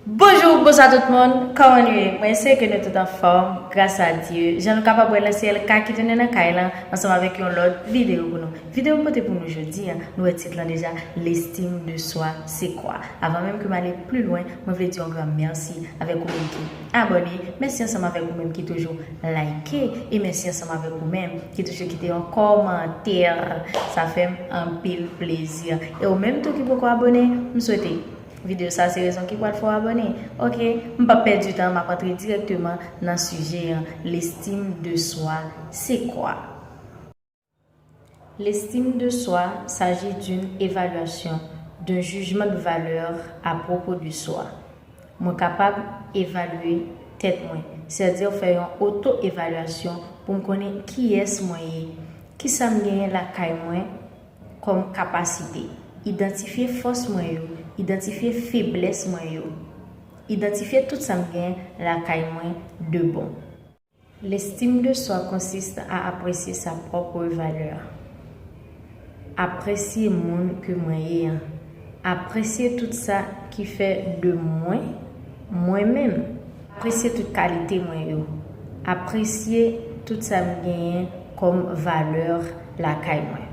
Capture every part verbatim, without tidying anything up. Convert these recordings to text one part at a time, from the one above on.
Bonjou, bonswa tout moun, kòman nou ye? Mwen espere ke nou tout anfòm, gras a Dye. Jan nou kapab wè nan syèl, Kaki tounen nan kay lan ansanm avèk yon lòt videyo pou nou. Videyo m pote pou nou jodi a, nou wè tit lan deja, L'estime de soi, c'est quoi? Avan menm ke m ale pli lwen, mwen vle di yon gran mèsi avèk ou menm ki abòne, mèsi ansanm avèk ou menm ki toujou like, e mèsi ansanm avèk ou menm ki toujou kite yon kòmantè. Sa fè m anpil plezi. E ou menm tou ki poko abòne, m swete videyo sa se rezon ki pral fè w abòne. Ok, m p ap pèdi tan, m ap antre dirèkteman nan sijè an. L'estime de soi, c'est quoi? L'estime de soi s'agit d'une évaluation, d'un jugement de valeur à propos de soi. Mwen kapab evalye tèt mwen, sètadi fè yon oto-evalyasyon pou m konnen kiyès mwen ye, kisa m genyen lakay mwen kòm kapasite, idantifye fòs mwen yo, idantifye feblès mwen yo, idantifye tout sa m genyen lakay mwen de bon. L'estime de soi consiste à apprécier sa propre valeur. Apresye moun ke mwen ye an. Apresye tout sa ki fè de mwen, mwen menm. Apresye tout kalite mwen yo. Apresye tout sa m genyen kòm valè lakay mwen.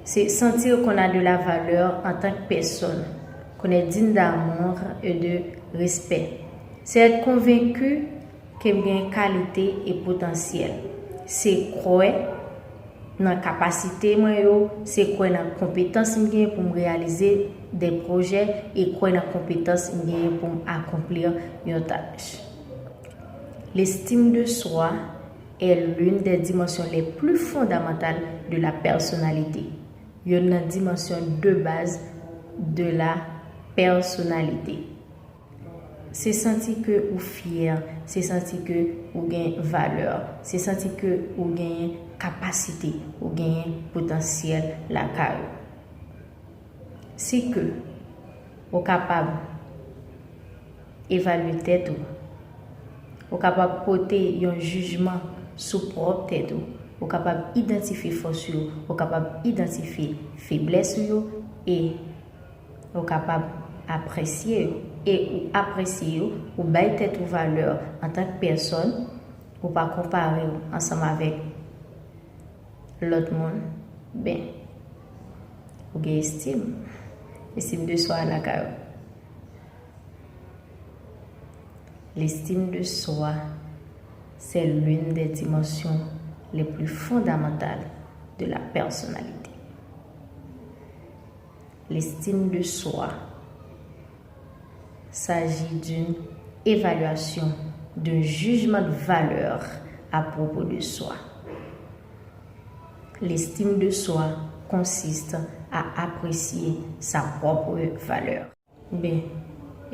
Se sentir qu'on a de la valeur en tant que personne, qu'on est digne d'amour et de respect. Se être convaincu ke m gen kalite e potansyèl. Se kwè nan kapasite mwen yo, se kwè nan konpetans m gen pou m reyalize de pwojè e kwè nan konpetans m gen pou m akonpli yon tach. L'estime de soi est l'une des dimensions les plus fondamentales de la personnalité. Youn nan dimansyon de baz de la personnalité. Se santi ke ou fyè, se santi ke ou gen valè, se santi ke ou genyen kapasite, ou genyen potansyèl lakay ou. Si ke ou kapab evalye tèt ou, ou kapab pote yon jijman sou pwòp tèt ou, ou kapab idantifye fòs ou yo, ou kapab idantifye feblès ou yo, e ou kapab apresye yo, e ou apresye yo, ou bay tèt ou valè antank pèsòn, ou pa konpare w ansanm avèk lòt moun, ben, ou gen estim, estim de swa lakay ou. L'estime de soi, c'est l'une des dimensions les plus fondamentales de la personnalité. L'estime de soi s'agit d'une évaluation, d'un jugement de valeur à propos de soi. L'estime de soi consiste à apprécier sa propre valeur. Ben,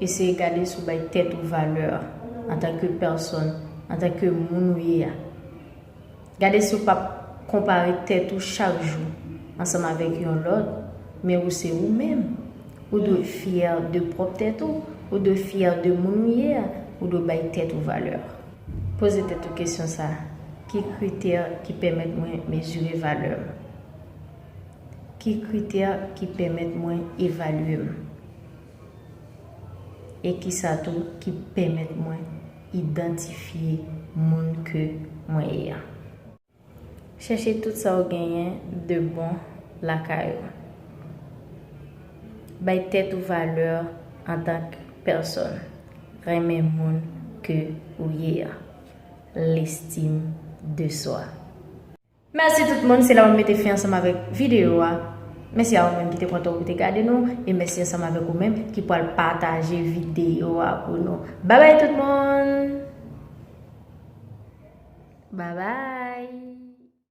eseye gade si w bay tèt ou valè antanke pèsòn, antanke moun ou ye a. Gade si w p ap konpare tèt ou chak jou ansanm avèk yon lòt, men ou se ou menm. Ou dwe fyè de pwòp tèt ou, ou dwe fyè de moun ou ye a, ou dwe bay tèt ou valè. Poze tèt ou kesyon sa a, ki kritè ki pèmèt mwen mezire valè m? Ki kritè ki pèmèt mwen evalye m? E kisa tou ki pèmèt mwen idantifye moun ke mwen ye a? Chèche tout sa w genyen de bon lakay ou. Bay tèt ou valè antank pèsòn. Renmen moun ke ou ye a. L'estime de soi. Mèsi tout moun, se la mwen mete fen ansanm avèk videyo a. Mèsi a ou menm ki te pran tan w pou te gade nou, e mèsi ansanm avèk ou menm ki pral pataje videyo a pou nou. Babay tout moun! Babay!